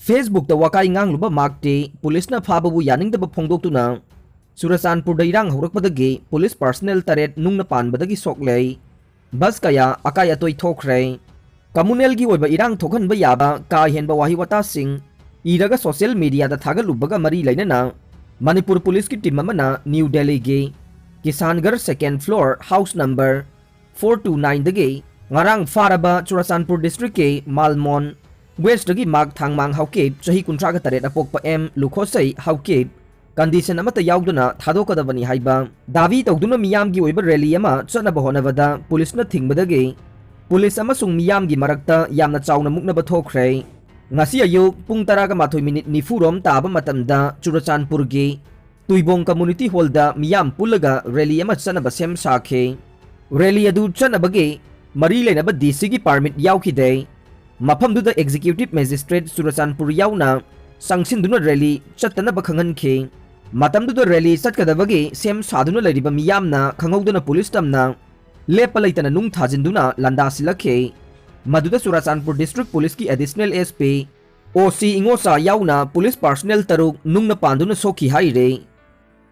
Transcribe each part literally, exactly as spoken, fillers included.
Facebookꯇ ꯋꯥꯀꯥꯏ ꯉꯥꯡꯂꯨꯕ ꯃꯥꯔꯛꯇꯤ ꯄꯨꯂꯤꯁꯅ ꯐꯥꯕꯕꯨ ꯌꯥꯅꯤꯡꯗꯕ ꯐꯣꯡꯗꯣꯛꯇꯨꯅ ꯆꯨꯔꯆꯥꯟꯄꯨꯔꯗ ꯏꯔꯥꯡ ꯍꯧꯔꯛꯄꯗꯒꯤ ꯄꯨꯂꯤꯁ ꯄꯥꯔꯁꯅꯦꯜ ꯇꯔꯦꯠ ꯅꯨꯡꯅ ꯄꯥꯟꯕꯗꯒꯤ ꯁꯣꯛꯂꯦ꯫ ꯕꯁ ꯀꯌꯥ ꯑꯀꯥꯏ ꯑꯇꯣꯏ ꯊꯣꯛꯈ꯭ꯔꯦ꯫ ꯀꯝꯃꯨꯅꯦꯜꯒꯤ ꯑꯣꯏꯕ ꯏꯔꯥꯡ ꯊꯣꯛꯍꯟꯕ ꯌꯥꯕ ꯀꯥ ꯍꯦꯟꯕ ꯋꯥꯍꯩ ꯋꯥꯇꯥꯁꯤꯡ ꯏꯔꯒ ꯁꯣꯁꯤꯌꯦꯜ ꯃꯤꯗꯤꯌꯥꯗ ꯊꯥꯒꯠꯂꯨꯕꯒ ꯃꯔꯤ ꯂꯩꯅꯅ ꯃꯅꯤꯄꯨꯔ ꯄꯨꯂꯤꯁꯀꯤ ꯇꯤꯝ ꯑꯃꯅ ꯅ꯭ꯌꯨ ꯗꯦꯜꯂꯤꯒꯤ Kishangarh second floor house number four two ꯅꯥꯏꯟꯗꯒꯤ ꯉꯔꯥꯡ ꯐꯥꯔꯕ ꯆꯨꯔꯆꯥꯟꯄꯨꯔ ꯗꯤꯁꯇ꯭ꯔꯤꯛꯀꯤ ꯃꯥꯜꯃꯣꯟ ꯋꯦꯁꯇꯒꯤ ꯃꯥꯛ ꯊꯥꯡꯃꯥꯡ ꯍꯥꯎꯀꯤꯞ, ꯆꯍꯤ ꯀꯨꯟꯊ꯭ꯔꯥꯒ ꯇꯔꯦꯠ ꯑꯄꯣꯛꯄ ꯑꯦꯝ ꯂꯨꯈꯣꯁꯩ ꯍꯥꯎꯀꯤꯞ, ꯀꯟꯗꯤꯁꯟ ꯑꯃꯠꯇ ꯌꯥꯎꯗꯅ ꯊꯥꯗꯣꯛꯀꯗꯕꯅꯤ ꯍꯥꯏꯕ ꯗꯥꯕꯤ ꯇꯧꯗꯨꯅ ꯃꯤꯌꯥꯝꯒꯤ ꯑꯣꯏꯕ ꯔꯦꯂꯤ ꯑꯃ ꯆꯠꯅꯕ ꯍꯣꯠꯅꯕꯗ ꯄꯨꯂꯤꯁꯅ ꯊꯤꯡꯕꯗꯒꯤ ꯄꯨꯂꯤꯁ ꯑꯃꯁꯨꯡ ꯃꯤꯌꯥꯝꯒꯤ ꯃꯔꯛꯇ ꯌꯥꯝꯅ ꯆꯥꯎꯅ ꯃꯨꯛꯅꯕ ꯊꯣꯛꯈ꯭ꯔꯦ꯫ ꯉꯁꯤ ꯑꯌꯨꯛ ꯄꯨꯡ ꯇꯔꯥꯒ ꯃꯥꯊꯣꯏ ꯃꯤꯅꯤꯠ ꯅꯤꯐꯨ ꯔꯣꯝ ꯇꯥꯕ ꯃꯇꯝꯗ ꯆꯨꯔꯆꯥꯟꯄꯨꯔꯒꯤ ꯇꯨꯏꯕꯣꯡ ꯀꯝꯃꯨꯅꯤꯇꯤ ꯍꯣꯜꯗ ꯃꯤꯌꯥꯝ ꯄꯨꯜꯂꯒ ꯔꯦꯂꯤ ꯑꯃ ꯆꯠꯅꯕ ꯁꯦꯝ ꯁꯥꯈꯤ꯫ ꯔꯦꯂꯤ ꯑꯗꯨ ꯆꯠꯅꯕꯒꯤ ꯃꯔꯤ ꯂꯩꯅꯕ ꯗꯤ ꯁꯤꯒꯤ ꯄꯥꯔꯃꯤꯠ ꯌꯥꯎꯈꯤꯗꯦ꯫ ꯃꯐꯝꯗꯨꯗ ꯑꯦꯛꯖꯤꯀ꯭ꯌꯨꯇꯤꯚ ꯃꯦꯖꯤꯁꯇ꯭ꯔꯦꯠ ꯆꯨꯔꯆꯥꯟꯄꯨꯔ ꯌꯥꯎꯅ ꯆꯪꯁꯤꯟꯗꯨꯅ ꯔꯦꯂꯤ ꯆꯠꯇꯅꯕ ꯈꯪꯍꯟꯈꯤ꯫ ꯃꯇꯝꯗꯨꯗ ꯔꯦꯂꯤ ꯆꯠꯀꯗꯕꯒꯤ ꯁꯦꯝ ꯁꯥꯗꯨꯅ ꯂꯩꯔꯤꯕ ꯃꯤꯌꯥꯝꯅ ꯈꯪꯍꯧꯗꯅ ꯄꯨꯂꯤꯁ ꯇꯝꯅ ꯂꯦꯞꯄ ꯂꯩꯇꯅ ꯅꯨꯡ ꯊꯥꯖꯤꯟꯗꯨꯅ ꯂꯥꯟꯗꯥꯁꯤꯜꯂꯛꯈꯤ꯫ ꯃꯗꯨꯗ ꯆꯨꯔꯆꯥꯟꯄꯨꯔ ꯗꯤꯁꯇ꯭ꯔꯤꯛ ꯄꯨꯂꯤꯁꯀꯤ ꯑꯦꯗꯤꯁꯅꯦꯜ ꯑꯦꯁ ꯄꯤ ꯑꯣ ꯁꯤ ꯏꯉꯣꯆꯥ ꯌꯥꯎꯅ ꯄꯨꯂꯤꯁ ꯄꯥꯔꯁꯅꯦꯜ ꯇꯔꯨꯛ ꯅꯨꯡꯅ ꯄꯥꯟꯗꯨꯅ ꯁꯣꯛꯈꯤ ꯍꯥꯏꯔꯤ꯫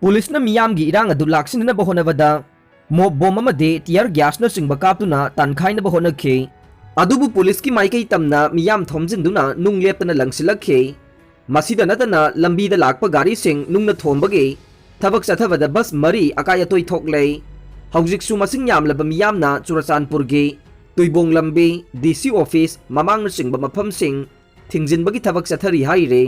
ꯄꯨꯂꯤꯁꯅ ꯃꯤꯌꯥꯝꯒꯤ ꯏꯔꯥꯡ ꯑꯗꯨ ꯂꯥꯛꯁꯤꯟꯅꯅꯕ ꯍꯣꯠꯅꯕꯗ ꯃꯣꯞ ꯕꯣꯝ ꯑꯃꯗꯤ ꯇꯤꯌꯔ ꯒ꯭ꯌꯥꯁꯅꯆꯤꯡꯕ ꯀꯥꯞꯇꯨꯅ ꯇꯥꯟꯈꯥꯏꯅꯕ ꯍꯣꯠꯅꯈꯤ꯫ ꯑꯗꯨꯕꯨ ꯄꯨꯂꯤꯁꯀꯤ ꯃꯥꯏꯀꯩ ꯇꯝꯅ ꯃꯤꯌꯥꯝ ꯊꯣꯝꯖꯤꯟꯗꯨꯅ ꯅꯨꯡ ꯂꯦꯞꯇꯅ ꯂꯪꯁꯤꯜꯂꯛꯈꯤ꯫ ꯃꯁꯤꯗ ꯅꯠꯇꯅ ꯂꯝꯕꯤꯗ ꯂꯥꯛꯄ ꯒꯥꯔꯤꯁꯤꯡ ꯅꯨꯡꯅ ꯊꯣꯝꯕꯒꯤ ꯊꯕꯛ ꯆꯠꯊꯕꯗ ꯕꯁ ꯃꯔꯤ ꯑꯀꯥꯏ ꯑꯇꯣꯏ ꯊꯣꯛꯂꯦ꯫ ꯍꯧꯖꯤꯛꯁꯨ ꯃꯁꯤꯡ ꯌꯥꯝꯂꯕ ꯃꯤꯌꯥꯝꯅ ꯆꯨꯔꯆꯥꯟꯄꯨꯔꯒꯤ ꯇꯨꯏꯕꯣꯡ ꯂꯝꯕꯤ, ꯗꯤ ꯁꯤ ꯑꯣꯐꯤꯁ ꯃꯃꯥꯡꯅꯆꯤꯡꯕ ꯃꯐꯝꯁꯤꯡ ꯊꯤꯡꯖꯤꯟꯕꯒꯤ ꯊꯕꯛ ꯆꯠꯊꯔꯤ ꯍꯥꯏꯔꯤ꯫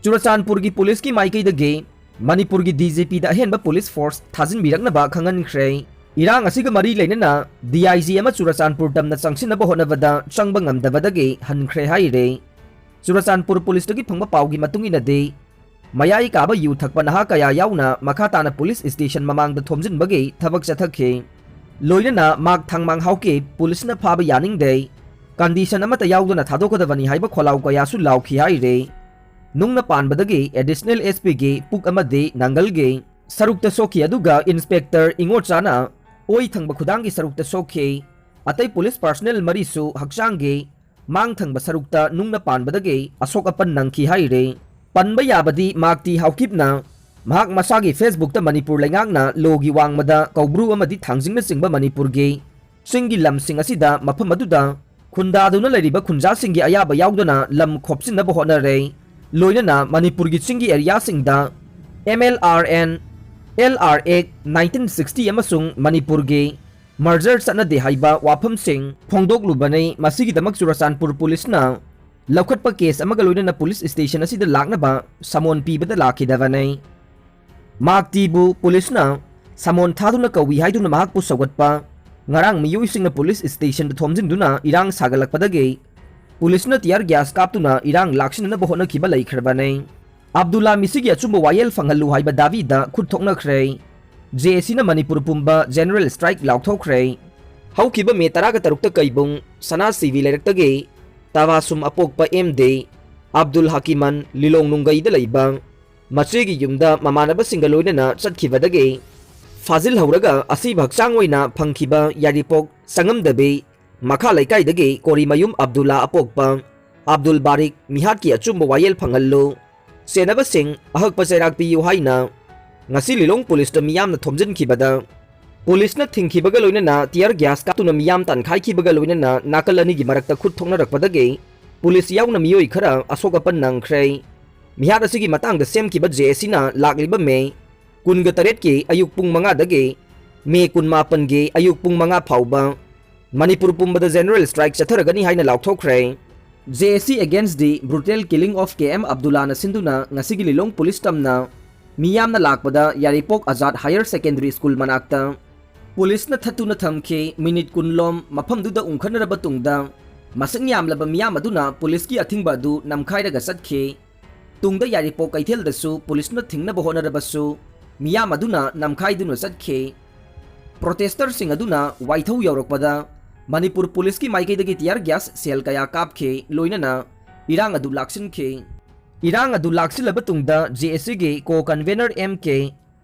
ꯆꯨꯔꯆꯥꯟꯄꯨꯔꯒꯤ ꯄꯨꯂꯤꯁꯀꯤ ꯃꯥꯏꯀꯩꯗꯒꯤ ꯃꯅꯤꯄꯨꯔꯒꯤ ꯗꯤ ꯖꯤ ꯄꯤꯗ ꯑꯍꯦꯟꯕ ꯄꯨꯂꯤꯁ ꯐꯣꯔꯁ ꯊꯥꯖꯤꯟꯕꯤꯔꯛꯅꯕ ꯈꯪꯍꯟꯈ꯭ꯔꯦ꯫ ꯏꯔꯥꯡ ꯑꯁꯤꯒ ꯃꯔꯤ ꯂꯩꯅꯅ ꯗꯤ ꯑꯥꯏ ꯖꯤ ꯑꯃ ꯆꯨꯔꯆꯥꯟꯄꯨꯔ ꯇꯝꯅ ꯆꯪꯁꯤꯟꯅꯕ ꯍꯣꯠꯅꯕꯗ ꯆꯪꯕ ꯉꯝꯗꯕꯗꯒꯤ ꯍꯟꯈ꯭ꯔꯦ ꯍꯥꯏꯔꯤ꯫ ꯆꯨꯔꯆꯥꯟꯄꯨꯔ ꯄꯨꯂꯤꯁꯇꯒꯤ ꯐꯪꯕ ꯄꯥꯎꯒꯤ ꯃꯇꯨꯡ ꯏꯟꯅꯗꯤ, ꯃꯌꯥꯏ ꯀꯥꯕ ꯌꯨ ꯊꯛꯄ ꯅꯍꯥ ꯀꯌꯥ ꯌꯥꯎꯅ ꯃꯈꯥ ꯇꯥꯅ ꯄꯨꯂꯤꯁ ꯁ꯭ꯇꯦꯁꯟ ꯃꯃꯥꯡꯗ ꯊꯣꯝꯖꯤꯟꯕꯒꯤ ꯊꯕꯛ ꯆꯠꯊꯈꯤ꯫ ꯂꯣꯏꯅꯅ ꯃꯥꯛ ꯊꯥꯡꯃꯥꯡ ꯍꯥꯎꯀꯤꯞ ꯄꯨꯂꯤꯁꯅ ꯐꯥꯕ ꯌꯥꯅꯤꯡꯗꯦ, ꯀꯟꯗꯤꯁꯟ ꯑꯃꯠꯇ ꯌꯥꯎꯗꯅ ꯊꯥꯗꯣꯛꯀꯗꯕꯅꯤ ꯍꯥꯏꯕ ꯈꯣꯜꯂꯥꯎ ꯀꯌꯥꯁꯨ ꯂꯥꯎꯈꯤ ꯍꯥꯏꯔꯤ꯫ ꯅꯨꯡꯅ ꯄꯥꯟꯕꯗꯒꯤ ꯑꯦꯗꯤꯁꯅꯦꯜ ꯑꯦꯁ ꯄꯤꯒꯤ ꯄꯨꯛ ꯑꯃꯗꯤ ꯅꯥꯡꯒꯜꯒꯤ ꯁꯔꯨꯛꯇ ꯁꯣꯛꯈꯤ, ꯑꯗꯨꯒ ꯏꯟꯁꯄꯦꯛꯇꯔ ꯏꯉꯣꯆꯥꯅ ꯑꯣꯏ ꯊꯪꯕ ꯈꯨꯗꯥꯡꯒꯤ ꯁꯔꯨꯛꯇ ꯁꯣꯛꯈꯤ꯫ ꯑꯇꯩ ꯄꯨꯂꯤꯁ ꯄꯥꯔꯁꯅꯦꯜ ꯃꯔꯤꯁꯨ ꯍꯛꯆꯥꯡꯒꯤ ꯃꯥꯡ ꯊꯪꯕ ꯁꯔꯨꯛꯇ ꯅꯨꯡꯅ ꯄꯥꯟꯕꯗꯒꯤ ꯑꯁꯣꯛ ꯑꯄꯟ ꯅꯪꯈꯤ ꯍꯥꯏꯔꯤ꯫ ꯄꯟꯕ ꯌꯥꯕꯗꯤ ꯃꯥꯛꯇꯤ ꯍꯥꯎꯀꯤꯞꯅ ꯃꯍꯥꯛ ꯃꯁꯥꯒꯤ Facebook-ꯇ ꯃꯅꯤꯄꯨꯔ ꯂꯩꯉꯥꯛꯅ ꯂꯣꯒꯤ ꯋꯥꯡꯃꯗ ꯀꯧꯕ꯭ꯔꯨ ꯑꯃꯗꯤ ꯊꯥꯡꯖꯤꯡꯅꯆꯤꯡꯕ ꯃꯅꯤꯄꯨꯔꯒꯤ ꯆꯤꯡꯒꯤ ꯂꯝꯁꯤꯡ ꯑꯁꯤꯗ ꯃꯐꯝ ꯑꯗꯨꯗ ꯈꯨꯟꯗꯥꯗꯨꯅ ꯂꯩꯔꯤꯕ ꯈꯨꯟꯖꯥꯁꯤꯡꯒꯤ ꯑꯌꯥꯕ ꯌꯥꯎꯗꯅ ꯂꯝ ꯈꯣꯞꯆꯤꯟꯅꯕ ꯍꯣꯠꯅꯔꯦ꯫ ꯂꯣꯏꯅꯅ ꯃꯅꯤꯄꯨꯔꯒꯤ ꯆꯤꯡꯒꯤ ꯑꯦꯔꯤꯌꯥꯁꯤꯡꯗ M L R N, L R Act nineteen sixty ꯑꯃꯁꯨꯡ ꯃꯅꯤꯄꯨꯔꯒꯤ merger ꯆꯠꯅꯗꯦ ꯍꯥꯏꯕ ꯋꯥꯐꯝꯁꯤꯡ ꯐꯣꯡꯗꯣꯛꯂꯨꯕꯅꯤ꯫ ꯃꯁꯤꯒꯤꯗꯃꯛ ꯆꯨꯔꯆꯥꯟꯄꯨꯔ ꯄꯨꯂꯤꯁꯅ ꯂꯧꯈꯠꯄ ꯀꯦꯁ ꯑꯃꯒ ꯂꯣꯏꯅꯅ ꯄꯨꯂꯤꯁ ꯁ꯭ꯇꯦꯁꯟ ꯑꯁꯤꯗ ꯂꯥꯛꯅꯕ ꯁꯃꯣꯟ ꯄꯤꯕꯗ ꯂꯥꯛꯈꯤꯗꯕꯅꯤ꯫ ꯃꯥꯛꯇꯤꯕꯨ ꯄꯨꯂꯤꯁꯅ ꯁꯃꯣꯟ ꯊꯥꯗꯨꯅ ꯀꯧꯏ ꯍꯥꯏꯗꯨꯅ ꯃꯍꯥꯛꯄꯨ ꯁꯧꯒꯠꯄ ꯉꯔꯥꯡ ꯃꯤꯑꯣꯏꯁꯤꯡꯅ ꯄꯨꯂꯤꯁ ꯁ꯭ꯇꯦꯁꯟꯗ ꯊꯣꯝꯖꯤꯟꯗꯨꯅ ꯏꯔꯥꯡ ꯁꯥꯒꯠꯂꯛꯄꯗꯒꯤ ꯄꯨꯂꯤꯁꯅ tear gas ꯀꯥꯞꯇꯨꯅ ꯏꯔꯥꯡ ꯂꯥꯛꯁꯤꯟꯅꯅꯕ ꯍꯣꯠꯅꯈꯤꯕ ꯂꯩꯈ꯭ꯔꯕꯅꯤ꯫ ꯑꯕꯗꯨꯜꯂꯥ ꯃꯤꯁꯤꯒꯤ ꯑꯆꯨꯝꯕ ꯋꯥꯌꯦꯜ ꯐꯪꯍꯜꯂꯨ ꯍꯥꯏꯕ ꯗꯥꯕꯤꯗ ꯈꯨꯠ ꯊꯣꯛꯅꯈ꯭ꯔꯦ꯫ J A Cꯅ ꯃꯅꯤꯄꯨꯔ ꯄꯨꯝꯕ general strike ꯂꯥꯎꯊꯣꯛꯈ꯭ꯔꯦ꯫ ꯍꯧꯈꯤꯕ ꯃꯦ ꯇꯔꯥꯒ ꯇꯔꯨꯛꯇ ꯀꯩꯕꯨꯡ ꯁꯅꯥ ꯁꯤꯕꯤ ꯂꯩꯔꯛꯇꯒꯤ ꯇꯕꯥꯁꯨꯝ ꯑꯄꯣꯛꯄ M D ꯑꯕꯗꯨꯜ ꯍꯀꯤꯃꯟ ꯂꯤꯂꯣꯡ ꯅꯨꯡꯒꯩꯗ ꯂꯩꯕ ꯃꯆꯦꯒꯤ ꯌꯨꯝꯗ ꯃꯃꯥꯟꯅꯕꯁꯤꯡꯒ ꯂꯣꯏꯅꯅ ꯆꯠꯈꯤꯕꯗꯒꯤ ꯐꯥꯖꯤꯜꯍꯧꯔꯒ ꯑꯁꯤꯕ ꯍꯛꯆꯥꯡ ꯑꯣꯏꯅ ꯐꯪꯈꯤꯕ ꯌꯥꯏꯔꯤꯄꯣꯛ ꯆꯪꯉꯝꯗꯕꯤ ꯃꯈꯥ ꯂꯩꯀꯥꯏꯗꯒꯤ ꯀꯣꯔꯤꯃꯌꯨꯝ ꯑꯕꯗꯨꯜꯂꯥ ꯑꯄꯣꯛꯄ ꯑꯕꯗꯨꯜ ꯕꯥꯔꯤꯛ ꯃꯤꯍꯥꯠꯀꯤ ꯑꯆꯨꯝꯕ ꯋꯥꯌꯦꯜ ꯐꯪꯍꯜꯂꯨ꯫ ꯆꯦꯟꯅꯕꯁꯤꯡ ꯑꯍꯛꯄ ꯆꯩꯔꯥꯛ ꯄꯤꯌꯨ ꯍꯥꯏꯅ ꯉꯁꯤ ꯂꯤꯂꯣꯡ ꯄꯨꯂꯤꯁꯇ ꯃꯤꯌꯥꯝꯅ ꯊꯣꯝꯖꯤꯟꯈꯤꯕꯗ ꯄꯨꯂꯤꯁꯅ ꯊꯤꯡꯈꯤꯕꯒ ꯂꯣꯏꯅꯅ tear gas ꯀꯥꯞꯇꯨꯅ ꯃꯤꯌꯥꯝ ꯇꯥꯟꯈꯥꯏꯈꯤꯕꯒ ꯂꯣꯏꯅꯅ ꯅꯥꯀꯜ ꯑꯅꯤꯒꯤ ꯃꯔꯛꯇ ꯈꯨꯠ ꯊꯣꯛꯅꯔꯛꯄꯗꯒꯤ ꯄꯨꯂꯤꯁ ꯌꯥꯎꯅ ꯃꯤꯑꯣꯏ ꯈꯔ ꯑꯁꯣꯛ ꯑꯄꯟ ꯅꯪꯈ꯭ꯔꯦ꯫ ꯃꯤꯍꯥꯠ ꯑꯁꯤꯒꯤ ꯃꯇꯥꯡꯗ ꯁꯦꯝꯈꯤꯕ J A Cꯅ ꯂꯥꯛꯂꯤꯕ ꯃꯦ ꯀꯨꯟꯒ ꯇꯔꯦꯠꯀꯤ ꯑꯌꯨꯛ ꯄꯨꯡ ꯃꯉꯥꯗꯒꯤ ꯃꯦ ꯀꯨꯟꯃꯥꯄꯟꯒꯤ ꯑꯌꯨꯛ ꯄꯨꯡ ꯃꯉꯥ ꯐꯥꯎꯕ ꯃꯅꯤꯄꯨꯔ ꯄꯨꯝꯕꯗ general strike ꯆꯠꯊꯔꯒꯅꯤ ꯍꯥꯏꯅ ꯂꯥꯎꯊꯣꯛꯈ꯭ꯔꯦ꯫ J A C against the brutal killing of K M ꯑꯕꯗꯨꯜꯂꯥꯅ ꯁꯤꯟꯗꯨꯅ ꯉꯁꯤꯒꯤ ꯂꯤꯂꯣꯡ ꯄꯨꯂꯤꯁ ꯇꯝꯅ ꯃꯤꯌꯥꯝꯅ ꯂꯥꯛꯄꯗ ꯌꯥꯏꯔꯤꯄꯣꯛ ꯑꯖꯥꯗ Higher Secondary School ꯃꯅꯥꯛꯇ ꯄꯨꯂꯤꯁꯅ ꯊꯠꯇꯨꯅ ꯊꯝꯈꯤ꯫ ꯃꯤꯅꯤꯠ ꯀꯨꯟ ꯂꯣꯝ ꯃꯐꯝꯗꯨꯗ ꯎꯪꯈꯠꯅꯔꯕ ꯇꯨꯡꯗ ꯃꯁꯤꯡ ꯌꯥꯝꯂꯕ ꯃꯤꯌꯥꯝ ꯑꯗꯨꯅ ꯄꯨꯂꯤꯁꯀꯤ ꯑꯊꯤꯡꯕ ꯑꯗꯨ ꯅꯝꯈꯥꯏꯔꯒ ꯆꯠꯈꯤ꯫ ꯇꯨꯡꯗ ꯌꯥꯏꯔꯤꯄꯣꯛ ꯀꯩꯊꯦꯜꯗꯁꯨ ꯄꯨꯂꯤꯁꯅ ꯊꯤꯡꯅꯕ ꯍꯣꯠꯅꯔꯕꯁꯨ ꯃꯤꯌꯥꯝ ꯑꯗꯨꯅ ꯅꯝꯈꯥꯏꯗꯨꯅ ꯆꯠꯈꯤ꯫ Protesterꯁꯤꯡ ꯑꯗꯨꯅ ꯋꯥꯏꯊꯧ ꯌꯧꯔꯛꯄꯗ ꯃꯅꯤꯄꯨꯔ ꯄꯨꯂꯤꯁꯀꯤ ꯃꯥꯏꯀꯩꯗꯒꯤ tear gas shell ꯀꯌꯥ ꯀꯥꯞꯈꯤ, ꯂꯣꯏꯅꯅ ꯏꯔꯥꯡ ꯑꯗꯨ ꯂꯥꯛꯁꯤꯟꯈꯤ꯫ ꯏꯔꯥꯡ ꯑꯗꯨ ꯂꯥꯛꯁꯤꯜꯂꯕ ꯇꯨꯡꯗ J A Cꯒꯤ co-convener M K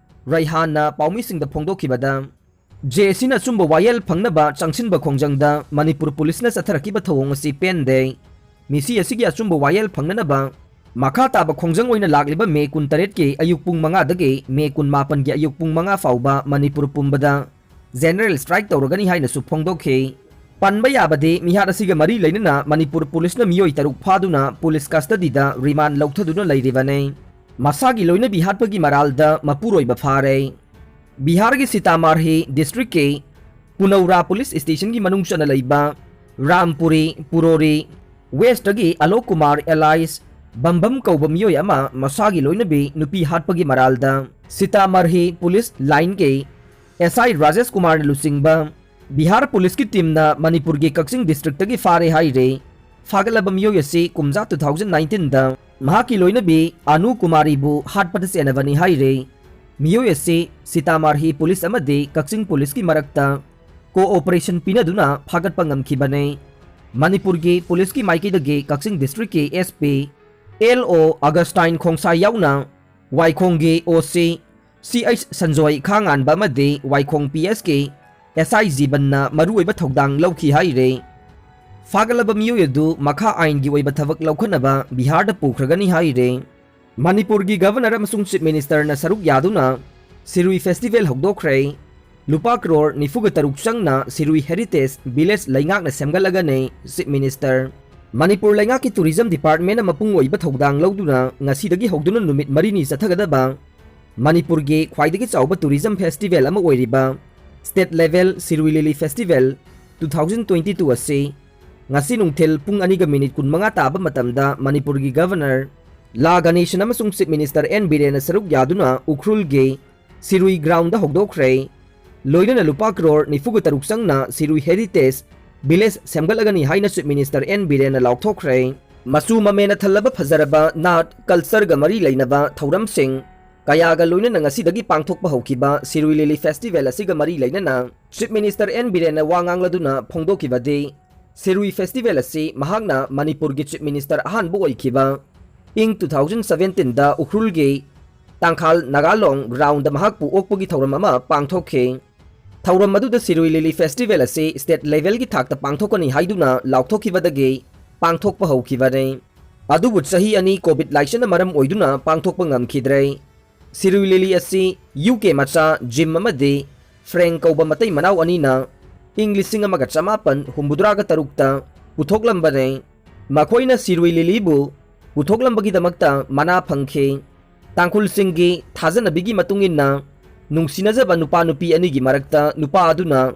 ꯔꯩꯍꯥꯟꯅ ꯄꯥꯎꯃꯤꯁꯤꯡꯗ ꯐꯣꯡꯗꯣꯛꯈꯤꯕꯗ, ꯖꯦ ꯑꯦꯁ ꯁꯤꯅ ꯑꯆꯨꯝꯕ ꯋꯥꯌꯦꯜ ꯐꯪꯅꯕ ꯆꯪꯁꯤꯟꯕ ꯈꯣꯡꯖꯪꯗ ꯃꯅꯤꯄꯨꯔ ꯄꯨꯂꯤꯁꯅ ꯆꯠꯊꯔꯛꯈꯤꯕ ꯊꯧꯑꯣꯡ ꯑꯁꯤ ꯄꯦꯟꯗꯦ꯫ ꯃꯤꯁꯤ ꯑꯁꯤꯒꯤ ꯑꯆꯨꯝꯕ ꯋꯥꯌꯦꯜ ꯐꯪꯅꯅꯕ ꯃꯈꯥ ꯇꯥꯕ ꯈꯣꯡꯖꯪ ꯑꯣꯏꯅ ꯂꯥꯛꯂꯤꯕ ꯃꯦ ꯀꯨꯟꯇꯔꯦꯠꯀꯤ ꯑꯌꯨꯛ ꯄꯨꯡ ꯃꯉꯥꯗꯒꯤ ꯃꯦ ꯀꯨꯟꯃꯥꯄꯟꯒꯤ ꯑꯌꯨꯛ ꯄꯨꯡ ꯃꯉꯥ ꯐꯥꯎꯕ ꯃꯅꯤꯄꯨꯔ ꯄꯨꯝꯕꯗ ꯖꯦꯅꯔꯦꯜ ꯁ꯭ꯇ꯭ꯔꯥꯏꯛ ꯇꯧꯔꯒꯅꯤ ꯍꯥꯏꯅꯁꯨ ꯐꯣꯡꯗꯣꯛꯈꯤ꯫ ꯄꯟꯕ ꯌꯥꯕꯗꯤ, ꯃꯤꯍꯥꯠ ꯑꯁꯤꯒ ꯃꯔꯤ ꯂꯩꯅꯅ ꯃꯅꯤꯄꯨꯔ ꯄꯨꯂꯤꯁꯅ ꯃꯤꯑꯣꯏ ꯇꯔꯨꯛ ꯐꯥꯗꯨꯅ ꯄꯨꯂꯤꯁ ꯀꯁꯇꯗꯤꯗ ꯔꯤꯃꯥꯟ ꯂꯧꯊꯗꯨꯅ ꯂꯩꯔꯤꯕꯅꯤ꯫ ꯃꯁꯥꯒꯤ ꯂꯣꯏꯅꯕꯤ ꯍꯥꯠꯄꯒꯤ ꯃꯔꯥꯜꯗ ꯃꯄꯨꯔꯣꯏꯕ ꯐꯥꯔꯦ꯫ ꯕꯤꯍꯥꯔꯒꯤ ꯁꯤꯇꯥꯃꯥꯔꯍꯤ ꯗꯤꯁꯇ꯭ꯔꯤꯛꯀꯤ ꯄꯨꯅꯧꯔꯥ ꯄꯨꯂꯤꯁ ꯁ꯭ꯇꯦꯁꯟꯒꯤ ꯃꯅꯨꯡ ꯆꯟꯅ ꯂꯩꯕ ꯔꯥꯝꯄꯨꯔꯤ ꯄꯨꯔꯣꯔꯤ ꯋꯦꯁꯇꯒꯤ ꯑꯂꯣꯛ ꯀꯨꯃꯥꯔ ꯑꯦꯂꯥꯏꯁ ꯕꯝꯕꯝ ꯀꯧꯕ ꯃꯤꯑꯣꯏ ꯑꯃ ꯃꯁꯥꯒꯤ ꯂꯣꯏꯅꯕꯤ ꯅꯨꯄꯤ ꯍꯥꯠꯄꯒꯤ ꯃꯔꯥꯜꯗ ꯁꯤꯇꯥꯃꯥꯔꯍꯤ ꯄꯨꯂꯤꯁ ꯂꯥꯏꯟꯒꯤ ꯑꯦꯁ ꯑꯥꯏ ꯔꯥꯖꯦꯁ ꯀꯨꯃꯥꯔꯅ ꯂꯨꯆꯤꯡꯕ ꯕꯤꯍꯥꯔ ꯄꯨꯂꯤꯁꯀꯤ ꯇꯤꯝꯅ ꯃꯅꯤꯄꯨꯔꯒꯤ ꯀꯛꯆꯤꯡ ꯗꯤꯁꯇ꯭ꯔꯤꯛꯇꯒꯤ ꯐꯥꯔꯦ ꯍꯥꯏꯔꯦ꯫ ꯐꯥꯒꯠꯂꯕ ꯃꯤꯑꯣꯏ ꯑꯁꯤ ꯀꯨꯝꯖꯥ two thousand nineteenꯗ ꯃꯍꯥꯛꯀꯤ ꯂꯣꯏꯅꯕꯤ ꯑꯅꯨ ꯀꯨꯃꯥꯔꯤꯕꯨ ꯍꯥꯠꯄꯗ ꯆꯦꯟꯅꯕꯅꯤ ꯍꯥꯏꯔꯦ꯫ ꯃꯤꯑꯣꯏ ꯑꯁꯤ ꯁꯤꯇꯥꯃꯥꯔꯍꯤ ꯄꯨꯂꯤꯁ ꯑꯃꯗꯤ ꯀꯛꯆꯤꯡ ꯄꯨꯂꯤꯁꯀꯤ ꯃꯔꯛꯇ ꯀꯣꯑꯣꯄꯔꯦꯁꯟ ꯄꯤꯅꯗꯨꯅ ꯐꯥꯒꯠꯄ ꯉꯝꯈꯤꯕꯅꯤ꯫ ꯃꯅꯤꯄꯨꯔꯒꯤ ꯄꯨꯂꯤꯁꯀꯤ ꯃꯥꯏꯀꯩꯗꯒꯤ ꯀꯛꯆꯤꯡ ꯗꯤꯁꯇ꯭ꯔꯤꯛꯀꯤ ꯑꯦꯁ ꯄꯤ ꯑꯦꯜ ꯑꯣ ꯑꯒꯁꯇꯥꯏꯟ ꯈꯣꯡꯁꯥꯏ ꯌꯥꯎꯅ ꯋꯥꯏꯈꯣꯡꯒꯤ ꯑꯣ ꯁꯤ ꯁꯤ ꯑꯩꯆ ꯁꯟꯖꯣꯏ ꯈꯥꯉꯥꯟꯕ ꯑꯃꯗꯤ ꯋꯥꯏꯈꯣꯡ ꯄꯤ ꯑꯦꯁꯀꯤ ꯑꯦꯁ ꯑꯥꯏ ꯖꯤꯕꯟꯅ ꯃꯔꯨꯑꯣꯏꯕ ꯊꯧꯗꯥꯡ ꯂꯧꯈꯤ ꯍꯥꯏꯔꯦ꯫ ꯐꯥꯒꯠꯂꯕ ꯃꯤꯑꯣꯏ ꯑꯗꯨ ꯃꯈꯥ ꯑꯥꯏꯟꯒꯤ ꯑꯣꯏꯕ ꯊꯕꯛ ꯂꯧꯈꯠꯅꯕ ꯕꯤꯍꯥꯔꯗ ꯄꯨꯈ꯭ꯔꯒꯅꯤ ꯍꯥꯏꯔꯦ꯫ ꯃꯅꯤꯄꯨꯔꯒꯤ ꯒꯚꯔꯅꯔ ꯑꯃꯁꯨꯡ ꯆꯤꯐ ꯃꯤꯅꯤꯁꯇꯔꯅ ꯁꯔꯨꯛ ꯌꯥꯗꯨꯅ ꯁꯤꯔꯨꯏ ꯐꯦꯁꯇꯤꯚꯦꯜ ꯍꯧꯗꯣꯛꯈ꯭ꯔꯦ꯫ ꯂꯨꯄꯥ ꯀ꯭ꯔꯣꯔ ꯅꯤꯐꯨꯒ ꯇꯔꯨꯛ ꯆꯪꯅ ꯁꯤꯔꯨꯏ ꯍꯦꯔꯤꯇꯦꯖ ꯚꯤꯂꯦꯖ ꯂꯩꯉꯥꯛꯅ ꯁꯦꯝꯒꯠꯂꯒꯅꯤ, ꯆꯤꯐ ꯃꯤꯅꯤꯁꯇꯔ꯫ ꯃꯅꯤꯄꯨꯔ ꯂꯩꯉꯥꯛꯀꯤ ꯇꯨꯔꯤꯖꯝ ꯗꯤꯄꯥꯔꯠꯃꯦꯟꯅ ꯃꯄꯨꯡ ꯑꯣꯏꯕ ꯊꯧꯗꯥꯡ ꯂꯧꯗꯨꯅ ꯉꯁꯤꯗꯒꯤ ꯍꯧꯗꯨꯅ ꯅꯨꯃꯤꯠ ꯃꯔꯤꯅꯤ ꯆꯠꯊꯒꯗꯕ ꯃꯅꯤꯄꯨꯔꯒꯤ ꯈ꯭ꯋꯥꯏꯗꯒꯤ ꯆꯥꯎꯕ ꯇꯨꯔꯤꯖꯝ ꯐꯦꯁꯇꯤꯚꯦꯜ ꯑꯃ ꯑꯣꯏꯔꯤꯕ ꯁ꯭ꯇꯦꯠ ꯂꯦꯚꯦꯜ ꯁꯤꯔꯨꯏ ꯂꯤꯂꯤ festival two thousand twenty two ꯑꯁꯤ ꯉꯁꯤ ꯅꯨꯡꯊꯤꯜ ꯄꯨꯡ ꯑꯅꯤꯒ ꯃꯤꯅꯤꯠ ꯀꯨꯟꯃꯉꯥ ꯇꯥꯕ ꯃꯇꯝꯗ ꯃꯅꯤꯄꯨꯔꯒꯤ ꯒꯚꯔꯅꯔ ꯂꯥ ꯒꯅꯦꯁꯟ ꯑꯃꯁꯨꯡ ꯆꯤꯐ ꯃꯤꯅꯤꯁꯇꯔ ꯑꯦꯟ ꯕꯤꯔꯦꯟꯅ ꯁꯔꯨꯛ ꯌꯥꯗꯨꯅ ꯎꯈ꯭ꯔꯨꯜꯒꯤ ꯁꯤꯔꯨꯏ ꯒ꯭ꯔꯥꯎꯟꯗ ꯍꯧꯗꯣꯛꯈ꯭ꯔꯦ꯫ ꯂꯣꯏꯅꯅ ꯂꯨꯄꯥ ꯀ꯭ꯔꯣꯔ ꯅꯤꯐꯨꯒ ꯇꯔꯨꯛ ꯆꯪꯅ ꯁꯤꯔꯨꯏ ꯍꯦꯔꯤꯇꯦꯖ ꯚꯤꯂꯦꯖ ꯁꯦꯝꯒꯠꯂꯒꯅꯤ ꯍꯥꯏꯅ ꯆꯤꯐ ꯃꯤꯅꯤꯁꯇꯔ ꯑꯦꯟ ꯕꯤꯔꯦꯟꯅ ꯂꯥꯎꯊꯣꯛꯈ꯭ꯔꯦ꯫ ꯃꯆꯨ ꯃꯃꯦꯟꯅ ꯊꯜꯂꯕ ꯐꯖꯔꯕ ꯅꯥꯠ, ꯀꯜꯆꯔꯒ ꯃꯔꯤ ꯂꯩꯅꯕ ꯊꯧꯔꯝꯁꯤꯡ ꯀꯌꯥꯒ ꯂꯣꯏꯅꯅ ꯉꯁꯤꯗꯒꯤ ꯄꯥꯡꯊꯣꯛꯄ ꯍꯧꯈꯤꯕ ꯁꯤꯔꯨꯏ ꯂꯤꯂꯤ ꯐꯦꯁꯇꯤꯚꯦꯜ ꯑꯁꯤꯒ ꯃꯔꯤ ꯂꯩꯅꯅ ꯆꯤꯐ ꯃꯤꯅꯤꯁꯇꯔ ꯑꯦꯟ ꯕꯤꯔꯦꯟꯅ ꯋꯥ ꯉꯥꯡꯂꯗꯨꯅ ꯐꯣꯡꯗꯣꯛꯈꯤꯕꯗꯤ, ꯁꯤꯔꯨꯏ ꯐꯦꯁꯇꯤꯚꯦꯜ ꯑꯁꯤ ꯃꯍꯥꯛꯅ ꯃꯅꯤꯄꯨꯔꯒꯤ ꯆꯤꯐ ꯃꯤꯅꯤꯁꯇꯔ ꯑꯍꯥꯟꯕ ꯑꯣꯏꯈꯤꯕ ꯏꯪ two thousand seventeenꯗ ꯎꯈ꯭ꯔꯨꯜꯒꯤ ꯇꯥꯡꯈꯥꯜ ꯅꯥꯒꯥꯂꯣꯡ ꯒ꯭ꯔꯥꯎꯟꯗ ꯃꯍꯥꯛꯄꯨ ꯑꯣꯛꯄꯒꯤ ꯊꯧꯔꯝ ꯑꯃ ꯄꯥꯡꯊꯣꯛꯈꯤ꯫ ꯊꯧꯔꯝ ꯑꯗꯨꯗ ꯁꯤꯔꯨꯏ ꯂꯤꯂꯤ ꯐꯦꯁꯇꯤꯚꯦꯜ ꯑꯁꯤ ꯁ꯭ꯇꯦꯠ ꯂꯦꯚꯦꯜꯒꯤ ꯊꯥꯛꯇ ꯄꯥꯡꯊꯣꯛꯀꯅꯤ ꯍꯥꯏꯗꯨꯅ ꯂꯥꯎꯊꯣꯛꯈꯤꯕꯗꯒꯤ ꯄꯥꯡꯊꯣꯛꯄ ꯍꯧꯈꯤꯕꯅꯤ꯫ ꯑꯗꯨꯕꯨ ꯆꯍꯤ ꯑꯅꯤ ꯀꯣꯚꯤꯗ ꯂꯥꯏꯆꯠꯅ ꯃꯔꯝ ꯑꯣꯏꯗꯨꯅ ꯄꯥꯡꯊꯣꯛꯄ ꯉꯝꯈꯤꯗ꯭ꯔꯦ꯫ ꯁꯤꯔꯨꯏ ꯂꯤꯂꯤ ꯑꯁꯤ ꯌꯨ ꯀꯦ ꯃꯆꯥ ꯖꯤꯝ ꯑꯃꯗꯤ ꯐ꯭ꯔꯦꯡ ꯀꯧꯕ ꯃꯇꯩ ꯃꯅꯥꯎ ꯑꯅꯤꯅ ꯏꯪ ꯂꯤꯁꯤꯡ ꯑꯃꯒ ꯆꯃꯥꯄꯟ ꯍꯨꯝꯐꯨꯇꯔꯥꯒ ꯇꯔꯨꯛꯇ ꯄꯨꯊꯣꯛꯂꯝꯕꯅꯤ꯫ ꯃꯈꯣꯏꯅ ꯁꯤꯔꯨꯏ ꯂꯤꯂꯤꯕꯨ ꯄꯨꯊꯣꯛꯂꯝꯕꯒꯤꯗꯃꯛꯇ ꯃꯅꯥ ꯐꯪꯈꯤ꯫ ꯇꯥꯡꯈꯨꯜꯁꯤꯡꯒꯤ ꯊꯥꯖꯅꯕꯤꯒꯤ ꯃꯇꯨꯡ ꯏꯟꯅ, ꯅꯨꯡꯁꯤꯅꯖꯕ ꯅꯨꯄꯥ ꯅꯨꯄꯤ ꯑꯅꯤꯒꯤ ꯃꯔꯛꯇ ꯅꯨꯄꯥ ꯑꯗꯨꯅ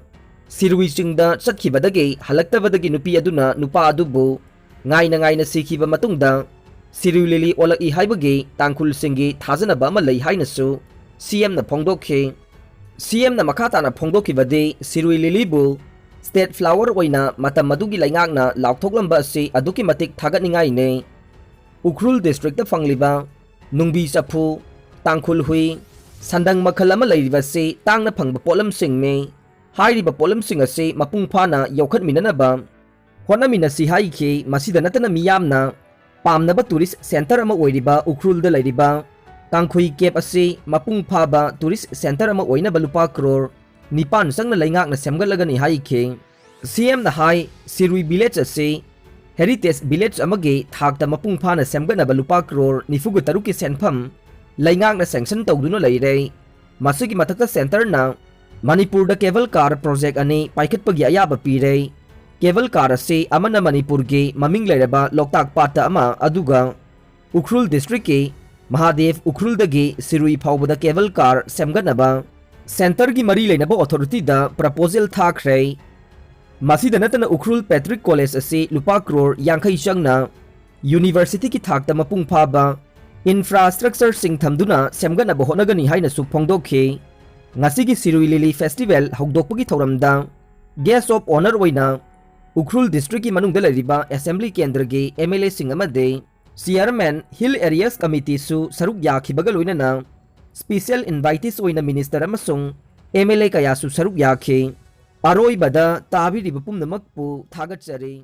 ꯁꯤꯔꯨꯏ ꯆꯤꯡꯗ ꯆꯠꯈꯤꯕꯗꯒꯤ ꯍꯜꯂꯛꯇꯕꯗꯒꯤ ꯅꯨꯄꯤ ꯑꯗꯨꯅ ꯅꯨꯄꯥ ꯑꯗꯨꯕꯨ ꯉꯥꯏꯅ ꯉꯥꯏꯅ ꯁꯤꯈꯤꯕ ꯃꯇꯨꯡꯗ, ꯁꯤꯔꯨꯏ ꯂꯤꯂꯤ ꯑꯣꯜꯂꯛꯏ ꯍꯥꯏꯕꯒꯤ ꯇꯥꯡꯈꯨꯜꯁꯤꯡꯒꯤ ꯊꯥꯖꯅꯕ ꯑꯃ ꯂꯩ ꯍꯥꯏꯅꯁꯨ ꯁꯤ ꯑꯦꯝꯅ ꯐꯣꯡꯗꯣꯛꯈꯤ꯫ ꯁꯤ ꯑꯦꯝꯅ ꯃꯈꯥ ꯇꯥꯅ ꯐꯣꯡꯗꯣꯛꯈꯤꯕꯗꯤ, ꯁꯤꯔꯨꯏ ꯂꯤꯂꯤꯕꯨ ꯁ꯭ꯇꯦꯠ ꯐ꯭ꯂꯥꯋꯔ ꯑꯣꯏꯅ ꯃꯇꯝ ꯑꯗꯨꯒꯤ ꯂꯩꯉꯥꯛꯅ ꯂꯥꯎꯊꯣꯛꯂꯝꯕ ꯑꯁꯤ ꯑꯗꯨꯛꯀꯤ ꯃꯇꯤꯛ ꯊꯥꯒꯠꯅꯤꯡꯉꯥꯏꯅꯤ꯫ ꯎꯈ꯭ꯔꯨꯜ ꯗꯤꯁꯇ꯭ꯔꯤꯛꯇ ꯐꯪꯂꯤꯕ ꯅꯨꯡꯕꯤ ꯆꯐꯨ, ꯇꯥꯡꯈꯨꯜ ꯍꯨꯏ, ꯁꯟꯗꯪ ꯃꯈꯜ ꯑꯃ ꯂꯩꯔꯤꯕ ꯑꯁꯤ ꯇꯥꯡꯅ ꯐꯪꯕ ꯄꯣꯠꯂꯝꯁꯤꯡꯅꯤ꯫ ꯍꯥꯏꯔꯤꯕ ꯄꯣꯠꯂꯝꯁꯤꯡ ꯑꯁꯤ ꯃꯄꯨꯡ ꯐꯥꯅ ꯌꯣꯛꯈꯠꯃꯤꯟꯅꯅꯕ ꯍꯣꯠꯅꯃꯤꯟꯅꯁꯤ ꯍꯥꯏꯈꯤ꯫ ꯃꯁꯤꯗ ꯅꯠꯇꯅ ꯃꯤꯌꯥꯝꯅ ꯄꯥꯝꯅꯕ ꯇꯨꯔꯤꯁ ꯁꯦꯟꯇꯔ ꯑꯃ ꯑꯣꯏꯔꯤꯕ ꯎꯈ꯭ꯔꯨꯜꯗ ꯂꯩꯔꯤꯕ ꯀꯥꯡꯈꯨꯏ ꯀꯦꯞ ꯑꯁꯤ ꯃꯄꯨꯡ ꯐꯥꯕ ꯇꯨꯔꯤꯁ ꯁꯦꯟꯇꯔ ꯑꯃ ꯑꯣꯏꯅꯕ ꯂꯨꯄꯥ ꯀ꯭ꯔꯣꯔ ꯅꯤꯄꯥꯟ ꯆꯪꯅ ꯂꯩꯉꯥꯛꯅ ꯁꯦꯝꯒꯠꯂꯒꯅꯤ ꯍꯥꯏꯈꯤ꯫ ꯁꯤ ꯑꯦꯝꯅ ꯍꯥꯏ, ꯁꯤꯔꯨꯏ ꯚꯤꯂꯦꯖ ꯑꯁꯤ ꯍꯦꯔꯤꯇꯦꯖ ꯚꯤꯂꯦꯖ ꯑꯃꯒꯤ ꯊꯥꯛꯇ ꯃꯄꯨꯡ ꯐꯥꯅ ꯁꯦꯝꯒꯠꯅꯕ ꯂꯨꯄꯥ ꯀ꯭ꯔꯣꯔ ꯅꯤꯐꯨꯒ ꯇꯔꯨꯛꯀꯤ ꯁꯦꯟꯐꯝ ꯂꯩꯉꯥꯛꯅ ꯁꯦꯡꯁꯟ ꯇꯧꯗꯨꯅ ꯂꯩꯔꯦ꯫ ꯃꯁꯤꯒꯤ ꯃꯊꯛꯇ ꯁꯦꯟꯇꯔꯅ ꯃꯅꯤꯄꯨꯔꯗ ꯀꯦꯕꯜ ꯀꯥꯔ ꯄ꯭ꯔꯣꯖꯦꯛ ꯑꯅꯤ ꯄꯥꯏꯈꯠꯄꯒꯤ ꯑꯌꯥꯕ ꯄꯤꯔꯦ꯫ ꯀꯦꯕꯜ ꯀꯥꯔ ꯑꯁꯤ ꯑꯃꯅ ꯃꯅꯤꯄꯨꯔꯒꯤ ꯃꯃꯤꯡ ꯂꯩꯔꯕ ꯂꯣꯛꯇꯥꯛ ꯄꯥꯠꯇ ꯑꯃ, ꯑꯗꯨꯒ ꯎꯈ꯭ꯔꯨꯜ ꯗꯤꯁꯇ꯭ꯔꯤꯛꯀꯤ ꯃꯍꯥꯗꯦꯕ ꯎꯈ꯭ꯔꯨꯜꯗꯒꯤ ꯁꯤꯔꯨꯏ ꯐꯥꯎꯕꯗ ꯀꯦꯕꯜ ꯀꯥꯔ ꯁꯦꯝꯒꯠꯅꯕ ꯁꯦꯟꯇꯔꯒꯤ ꯃꯔꯤ ꯂꯩꯅꯕ ꯑꯣꯊꯣꯔꯤꯇꯤꯗ ꯄ꯭ꯔꯄꯣꯖꯦꯜ ꯊꯥꯈ꯭ꯔꯦ꯫ ꯃꯁꯤꯗ ꯅꯠꯇꯅ ꯎꯈ꯭ꯔꯨꯜ ꯄꯦꯇ꯭ꯔꯤꯛ ꯀꯣꯂꯦꯖ ꯑꯁꯤ ꯂꯨꯄꯥ ꯀ꯭ꯔꯣꯔ ꯌꯥꯡꯈꯩ ꯆꯪꯅ ꯌꯨꯅꯤꯚꯔꯁꯤꯇꯤꯒꯤ ꯊꯥꯛꯇ ꯃꯄꯨꯡ ꯐꯥꯕ ꯏꯟꯐ꯭ꯔꯥꯁ꯭ꯇ꯭ꯔꯛꯆꯔꯁꯤꯡ ꯊꯝꯗꯨꯅ ꯁꯦꯝꯒꯠꯅꯕ ꯍꯣꯠꯅꯒꯅꯤ ꯍꯥꯏꯅꯁꯨ ꯐꯣꯡꯗꯣꯛꯈꯤ꯫ ꯉꯁꯤꯒꯤ ꯁꯤꯔꯨꯏ ꯂꯤꯂꯤ ꯐꯦꯁꯇꯤꯚꯦꯜ ꯍꯧꯗꯣꯛꯄꯒꯤ ꯊꯧꯔꯝꯗ ꯒꯦꯁ ꯑꯣꯐ ꯑꯣꯅꯔ ꯑꯣꯏꯅ ꯎꯈ꯭ꯔꯨꯜ ꯗꯤꯁꯇ꯭ꯔꯤꯛꯀꯤ ꯃꯅꯨꯡꯗ ꯂꯩꯔꯤꯕ ꯑꯦꯁꯦꯝꯕ꯭ꯂꯤ ꯀꯦꯟꯗ꯭ꯔꯒꯤ ꯑꯦꯝ ꯑꯦꯜ ꯑꯦꯁꯤꯡ ꯑꯃꯗꯤ ꯆꯤꯌꯔꯃꯦꯟ ꯍꯤꯜ ꯑꯦꯔꯤꯌꯥꯁ ꯀꯃꯤꯇꯤꯁꯨ ꯁꯔꯨꯛ ꯌꯥꯈꯤꯕꯒ ꯂꯣꯏꯅꯅ ꯁ꯭ꯄꯤꯁꯦꯜ ꯏꯟꯚꯥꯏꯇꯤꯁ ꯑꯣꯏꯅ ꯃꯤꯅꯤꯁꯇꯔ ꯑꯃꯁꯨꯡ ꯑꯦꯝ ꯑꯦꯜ ꯑꯦ ꯀꯌꯥꯁꯨ ꯁꯔꯨꯛ ꯌꯥꯈꯤ꯫ ꯑꯔꯣꯏꯕꯗ ꯇꯥꯕꯤꯔꯤꯕ ꯄꯨꯝꯅꯃꯛꯄꯨ ꯊꯥꯒꯠꯆꯔꯤ꯫